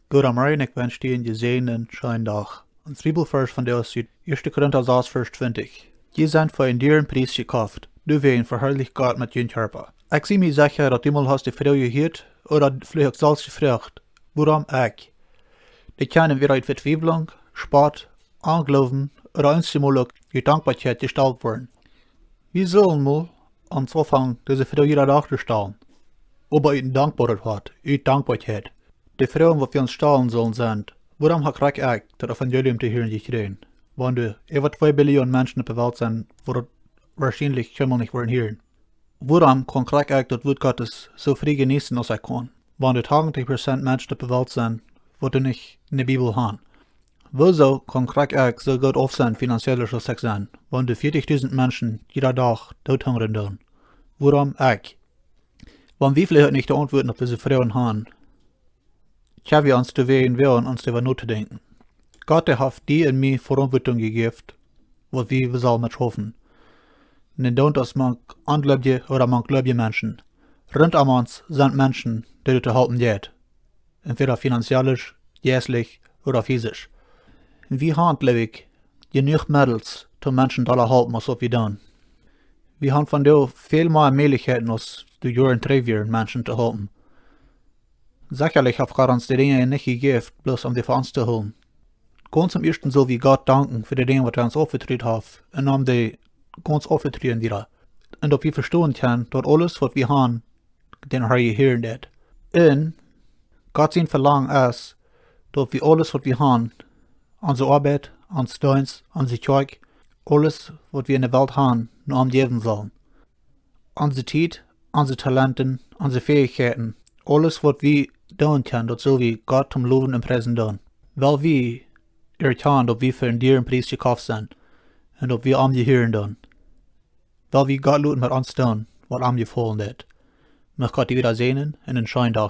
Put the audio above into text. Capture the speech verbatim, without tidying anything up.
Goodemorjen, ekj wensch die eenen jesäajenden scheenen Dach. Ons Bibelvarsch vondoag es ut Ieeschte Korinta sas, Varsch twintich. Jie sent fa eenen dieren Pries jekoft, doawäajen veharlicht Gott met jun Kjarpa. Ekj sie mie secha, daut du mol hast de Froag jehieet, ooda veleicht uk selfst jefroacht: Wuarom ekj? Dit kaun entwäda ut Vetwieflunk, Spott, Onjloowen, ooda eenjemol uk ut Dankboakjeit jestalt woaren. Wie sellen mol ons aunfangen, dise Froag jieda Dach to stalen. Oba ut een dankboaret Hoat, ut Dankboakjeit. De Froag, waut wie ons stalen sellen, sent: Wuarom ha krakjt ekj daut Evangelium to hieren jekjräajen, wan doa äwa twee Billion Menschen opp de Welt sent, waut daut woarschienlich kjeenmol nich woaren hieren? Wuarom kaun krakjt ekj daut Wuat Gottes soo frie jeneeten aus ekj kaun, wan doa tachentich Prozent Menschen opp de Welt sent, waut doa nich ne Bibel han? Wuarom kaun krakjt ekj soo goot auf sennen finanziell aus ekj sie, wan doa vieetich dusent Menschen jieda Dach doot hungren doonen? Wuarom ekj? Wan wie veleicht nich de Auntwuaten opp dise Froagen han, kjenn wie ons doawäajen woagen, ons doaräwa notodenkjen. Gott, dee haft die un mie Veauntwuatunk jejäft, waut wie sellen met schaufen. Un dee deit daut mank Onjleewje ooda mank jleewje Menschen. Runtom ons sent Menschen, dee doa to halpen jeit, entwäda finanziell, jeistlich ooda fisisch. Un wie han, jleew ekj, jenuach Meddels, om Menschen to halpen, aus waut wie doonen. Wie han vondoag väl mea Mäajlichkjeiten aus doa Joaren trigj wieren, Menschen to halpen. Sechalich haft Gott ons dee Dinja nich jejäft, bloos om dee fa ons to hoolen. Gaunz aum ieeschten sell wie Gott danken fa dee Dinja, waut hee ons aunvetrut haft, un om dee gaunz auntovetruen wada. Un daut wie vestonen kjennen, daut aules, waut wie han, dän Herrn jehieren deit. Un Gott sien Velangen es, daut wie aules, waut wie han, onse Oabeit, ons Deenst, onse Kjoakj, aules, waut wie enne Welt han, no am jäwen sellen. Onse Tiet, onse Talenten, onse Fäichkjeiten, aules, waut wie doonen kjennen, daut sell wie Gott toom lowen un priesen doonen. Well wie erkjanen, daut wie fa eenen dieren Pries jekoft sent, un daut wie am jehieren doonen. Well wie Gott loten met ons doonen, waut am jefaulen deit. Mucht Gott die wada säajnen un eenen scheenen Dach.